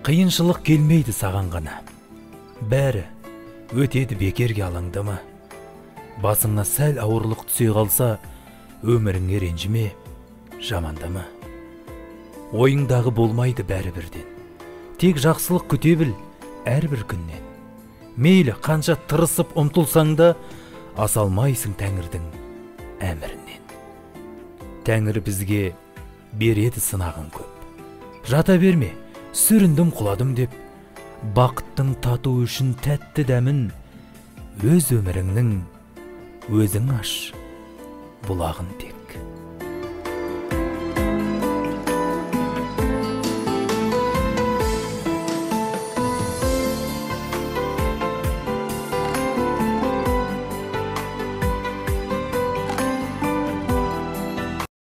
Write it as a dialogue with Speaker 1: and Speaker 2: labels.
Speaker 1: Қиыншылық келмейді саған ғана. Бәрі өтеді, бекерге алаңдама. Басыңа сәл ауырлық түсе қалса, өміріңе ренжіме, жамандама. Ойыңдағы болмайды бәрі бірден. Тек жақсылық күте біл әрбір күннен. Мейлі қанша тырысып ұмтылсаң да, аса алмайсың тәңірдің әмірінен. Тәңір бізге береді сынағын көп. Жата берме, сүріндім, құладым деп, бақыттың тату үшін тәтті дәмін өз өміріңнің өзің аш бұлағын тек.